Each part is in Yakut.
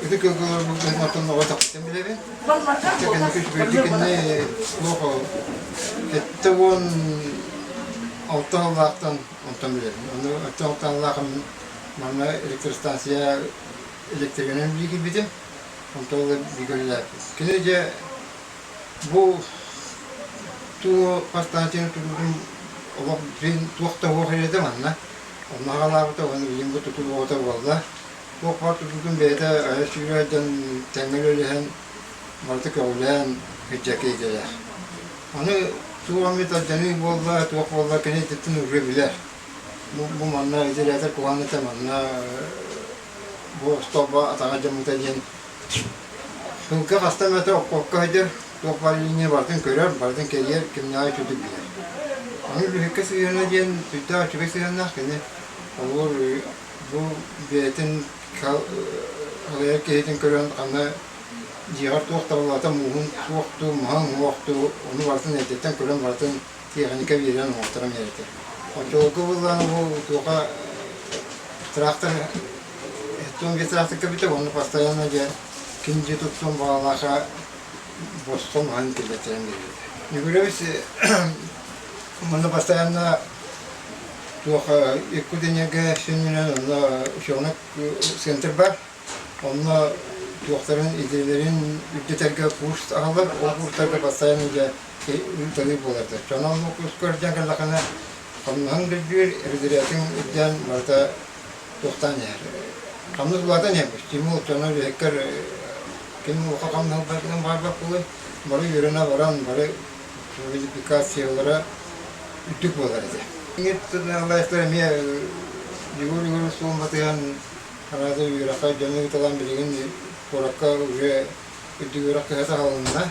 Ытык кылгылар оҕо тахсан билэбин. Кэнники үчүгэйдик кини туох 76 сыллаахтан онтон билэбин. Ону 76 сыллаахым манна электростанция электригинэн билии киирбитим. Онтон ыла бииргэ үлэлээбиппит. Кини дьэ бу туу подстанцияны тутуутун олох билин туох да суох этэ манна. Онно аҕалаабыта уонна билигин бу тутуу оҕото буолла. Туох баар тутуутун бэйэтэ айа сүүрэ сылдьан тэҥҥэ үлэлэһэн, барыта көҕүлээн сылдьар идэлээх. Аны туох эмит алдьаныы буолла, туох буолла кини ититтэн уже билэр. Бу, бу манна изолятор куһаҕан этэ, манна бу остоолбо атаҕа дьаммыта диэн сылга хаста эмэтэ оккокко сылдьар, туох баар линия барытын көрөр, барытын кэрийэр, кимнээҕи үчүгэй билэр. Аны үлүһүккэ сыһыана диэн сүрдээх үчүгэй сыһыаннаах кини олор бу бэйэтин салайар киһитин көрөн ханна дьиэҕэр туох табыллыбата мууһун суох дуу, маһын уҥуох дуу, ону барытын эрдэттэн көрөн барытын тиэхиньикэ биэрэн оҥотторон биэрэтэ. Оччолорго буоллаҕына бу туоха трактор туон биир трактор кэлбитэ уонна постоянно дьэ ким дьиэ туттуон баҕалааха босхо маһын киллэртэрэн биэрбитэ. Ньукулевич манна постоянно туох Якутэнерго сүнньүнэн онно учебный центр бар. Онно туохтарын идэлэрин үрдэтэргэ курс аҕалар, ол курстарга постоянно дьэ ыыталыы буолар. Дьон онно курс көрдьөн кэллэххинэ хамнаһын үрдүүр, эрэдэрэтин үрдээн барыта туохтаан иһэр. Хамнас улаатан иһэр. Стимул дьоно үлэһиккэр ким улахан хамнаһы ылбатынан баарбат буолуой. Бары үөрэнэ баран, бары квалификациялара үрдүк буолар этэ. Иҥит эмиэ Егор Егорович суолун батыһан араас үөрэххэ дьону ыыталаан билигин куоракка уже үрдүк үөрэх кыһата аһылынна.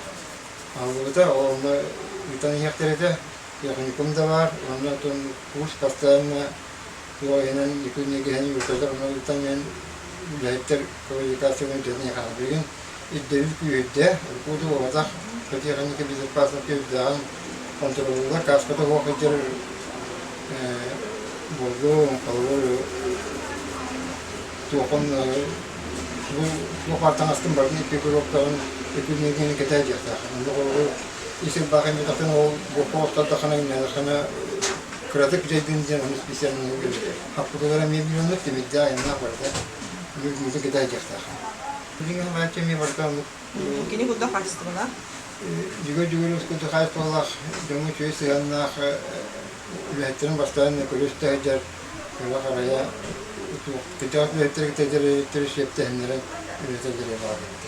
Аһыллыбыта, ол онно ыытан иһиэхтэрэ этэ. Техникум да баар, уонна оттон курс постоянно туох иһинэн Якутнегиһэн ыыталлар, онно ыытан иһэн үлэһиттэр квалификацияларын үрдэтэн иһэн билигин ирдэбил күүһүрдэ, урукку буолбатах, тиэхиньикэ безопасности үрдээҕин хонтуруоллууллар, кааската суох сылдьар буоллун, холобур, туохон бу туох баар таҥастын барытын экипировкаҕын экипировканы кэтээ диэхтээх. Онно холобур, ис ырбаах эмиэтэхтэн ол буокка охтордоххуна, иҥнэдэххинэ кыратык дьайдын диэн ону специально хаппытылар эмиэ биир оннук тимирдээх айаннаах барыта мүлгүмүтүн кэтээ диэхтээх. Билиҥҥи хааччы эмиэ барыта оннук. Кини курдук хаачыстыбалаах. Дьүгэр-дьүгэр ускуту хаачыстыбалаах, дьоҥҥо үчүгэй сыһыаннаах үлэһиттэрин бастаан көрө-истэ сылдьар, көрө-харайа кырдьаҕас үлэһиттэргэ тэдэр үлэһиттэри сүөптэһиннэрэн үлэтэллэрэ баар эбит.